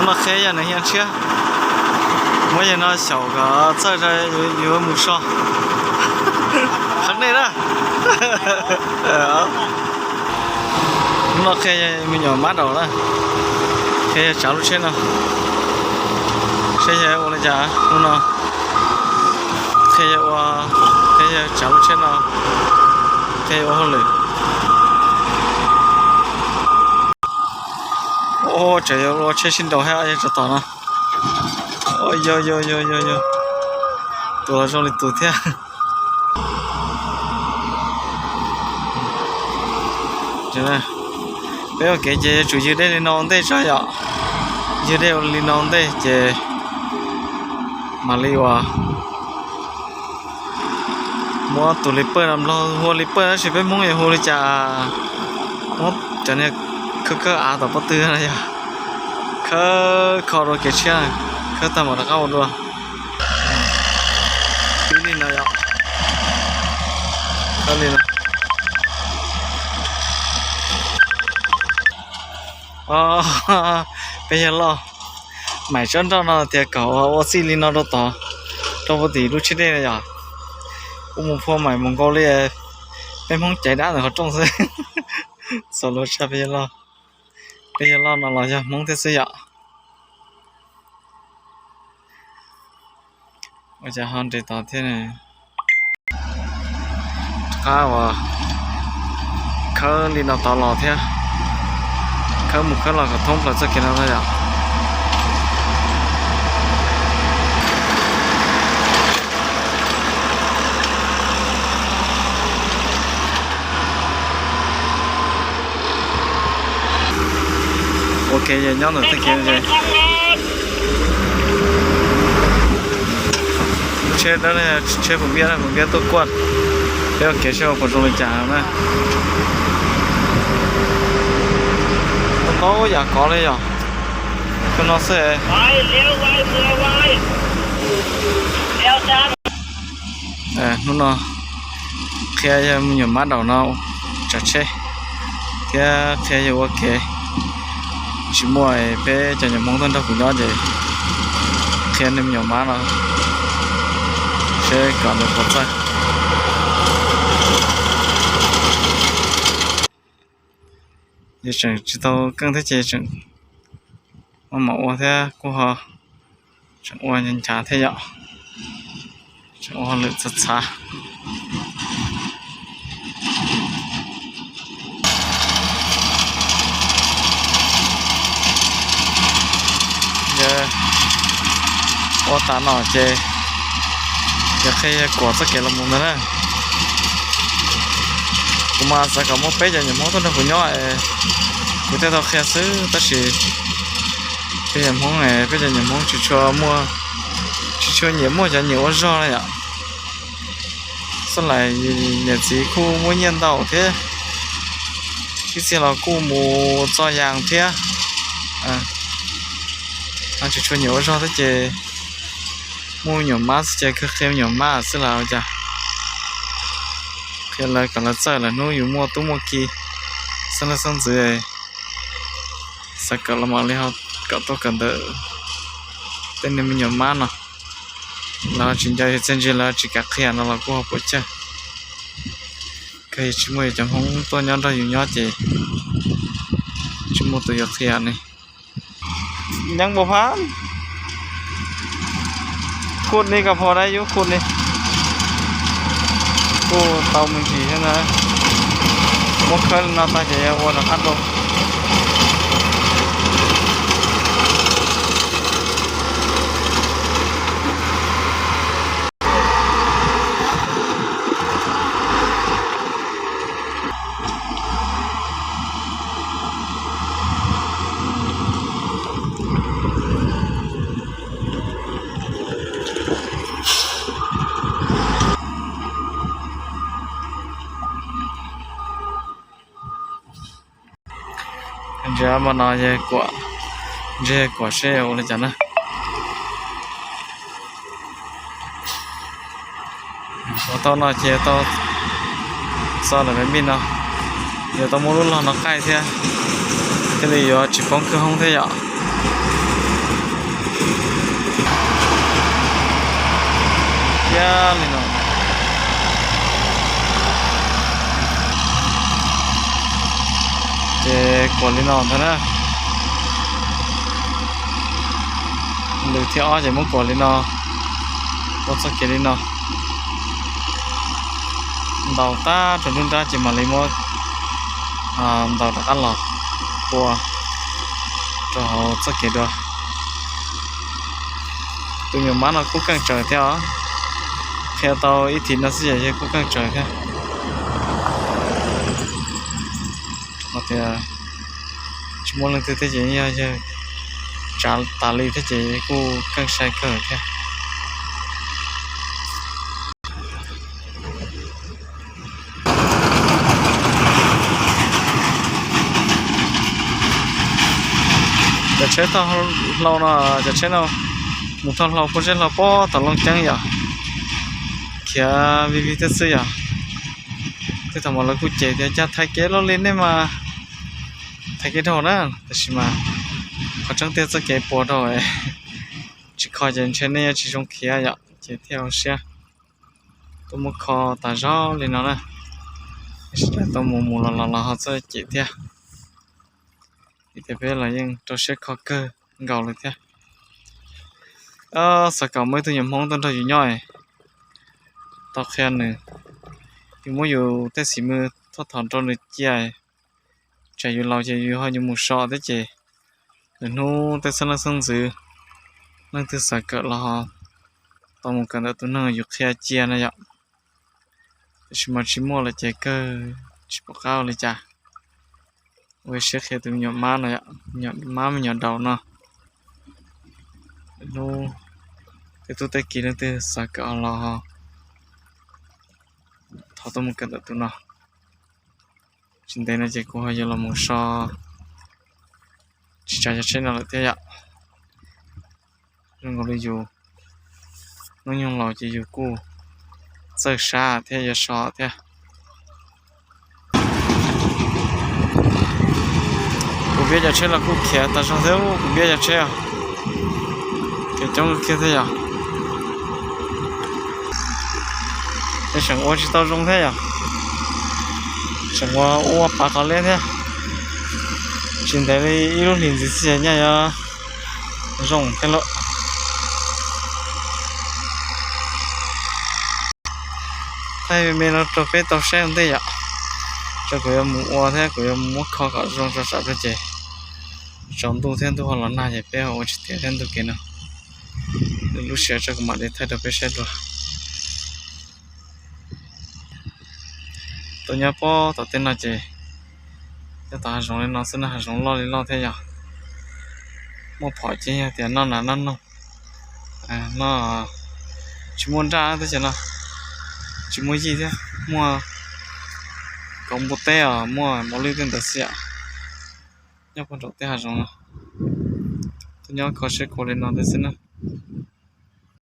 Qhia yog nws hias tshiab, muab yog no xyaum kom txawj yuav mus so. Qhov nej na. Hnub no qhia yog me nyuam mab daum na, qhia yog tsav lub tsheb no, seb yog ua li cas hnub no. Qhia yog ua, qhia yog tsav lub tsheb no, qhia yog ua hauj lwm. Tseem yuav ua tsheb sib nraus thiab yog tso tom no. Yog yog yog yog yog, tus los zoo li tus thiab. Peb ua kev ces yuav tsum ywg dej li no ua ntej tso yom. Ywg dej li no ua ntej ces mam li uas muab tus li pawj no, Nplog hu li pawj tab sis peb Hmoob yuav hu li cas? Muab cov niag khawb khawb av tom pob tw no yog khawb kho dua kev tshiab, khawb tag mam rov qab ua dua. Pib li no yom, khawb li no. Peb yawg loj, maim tsob nroj no tias kom ua txij li no rau tod, rau puag tim lub tsheb dej no yom. Kuv mus phua maim mus nkaus li, peb Hmoob caiv dab ntawm qhov rooj xwb. Txaus luag tshaj peb yawg loj. Peb yawg loj no los yog Hmoob thiab xwb yom. Ua cas ho nres tod thiab ne? Rov qab uas khawb li no tod los thiab, khawb mus khawb los kom thoob plaws txoj kev no na yom. Ua kev yog nyob ntawm txoj kev es lub tsheb dawb, tsheb pu npiab, pu npiab tuaj kuaj, peb ua kev saib ua puas zoo li cas na. Ntau yam kov li yom. Cov no xwb. Hnub no qhia yog me nyuam mab daum no tsav tsheb thiab qhia yog ua kev tsis muaj peb cov nyuam Hmoob tuaj nrog kuv nyob ces qhia nej me nyuam mab no seb kom nws puas txawj. Yus tseem tsis tau keej thiab ces tseem maj mam ua thiab kuj ho tseem ua nchav thiab yom. Tseem ua hauj lwm txhav txhav. Yog ua tas no ces yog qhia yog kuam txoj kev los mus ntag na. Kuv mas xav kom muaj peb cov nyuam Hmoob tuaj nrog kuv nyob, kuv thiaj tau qhia xwb tab sis peb cov Hmoob, peb cov nyuam Hmoob tsis tshua muaj, tsis tshua nyiam muaj cov nyiam ua zog na yom. Xab lais niam txiv kuj muaj nyiaj ntau thiab, ib txhia los kuj mus txo yas thiab, tsis tshua nyiam ua zog thiab ces muaj me nyuam mab xwb ces kawg qhia me nyuam mab xwb los ua cas. Qhia lawv kom lawv txawj lawm hnub yus muaj tub muaj ki, xeeb leej xeeb ntxwv, xav kom los mam li ho kom tuaj kawm ntawv. Tej niag me nyuam mab no lawv tsis nco yus txiaj ntsig, lawv tsis kam qhia no los kuj ho puas chawj. Kawg tsis muaj yus cov Hmoob tuaj nyob nrog yus nyob ces tsis muaj tus yuav qhia ne. Nyeeb npaum phab, khud ni kom phom da yub khud ni. Kuj tau me ntsis thiab na. Muab khawb li no tag ces yuav ua rov qab rau. Ntsia mas no yog kuam, ntsia kuam seb ua li cas na. Ua tau no ces tau txo lawm me mij no, yuav tau muab lub log no qaij thiab, thiaj li yuav tsis poob kwj hoob thiab yom. Li no, ces kuam li no ntag na. Lwm thiab ob ces muab kuam li no, ua txoj kev li no, ntaus tag rau nruab nrab ces mam li muab ntaus rov qab los ua rau hauv txoj kev dua. Tus nyuam mab no kuj keej tsawv thiab os, qhia tau ib thim no xwb ces yawg kuj keej tsawv thiab. Hos tias tsis muaj leej twg thiab ces yog yawg tsav tas li thiab ces kuj keej sai kawg thiab. Cov tsheb thauj hlau no, cov tsheb no mus thauj hlau pob zeb hlau pob tom Looj Ceeb yom, khiav vij vig thiab xwb yom. Tej thaum mas lawv kuj cem tias cas thaiv kev luaj li nej mas thaiv kev dhau na, tab sis mas qhov tseeb tiag txoj kev puas dhau, tsis kho ces ntshe nej yuav tsis zoo khiav yom, ces thiaj ua siab tuaj muab kho tas zog li no na. Sawv daws tau mus mus los los los ho txawj cem thiab. Vim tias peb los yeej rau siab kho kawg nkaus li thiab. Xav kom muaj ib tug nyuam Hmoob tuaj nrog yus nyob, tau qhia nws, yus muab yus tej xim mws thauj thom rau nws cia, tsam yus laus ces yus ho yuav mus so thiab ces lwm hnub tej xeeb leej xeeb ntxwv, leej twg xav kawm los ho tau mus kawm ntawm tus neeg yus qhia cia na yom. Tab sis mas tsis muaj lawm ces kawg tsis pom qab ua li cas. Ua siab qhia tus me nyuam mab no, me nyuam mab me nyuam daus no, lwm hnub tej tub tej kiv leej twg xav kawm ho los ho thov tuaj mus kawm ntawm tus no. Tsis ntev no ces kuv ho yuav los mus so tsis tsav cov tsheb no lawm thiab yom. Zoo nkaus li yus hnub nyoog laus ces yus kuj txawj sab thiab yuav so thiab. Kuv piab cov tsheb los kuj khiav tas zog thiab, kuv piab cov tsheb os, khiav coob kiag thiab yom. Tseem ua tsis tau zoo thiab yom, tseem ua ua pav qhov liab thiab. Tsis ntev li ib lub hlis ntxiv xwb nyaj yuav zoo thiab lauj. Thaij me me no rau peb tau saib ua ntej yom, tso kuv yuav mus ua thiab kuv yuav mus muab kho kom zoo tso tsam rau ces tsaus ntuj thiab ntuj ho los nag ces peb ho ua tsis tiav thiab ntu kev no. Lwm lub sij hawm tso kuv mam li thaij rau peb saib dua. Tuaj nyob pob tom tej no ces nyob tom hav zoov li no xwb na, hav zoov loj li loj thiab yog muaj phom ces yog tias noj nas noj noog, noj, tsis muaj nraj teb chaws no, tsis muaj yij thiab, muaj kauv npua teb os, muaj mos lwj tej ntawd xwb yom. Nyob puag nraum tej hav zoov no, tuaj nyob kho siab khuav li no thiab xwb na.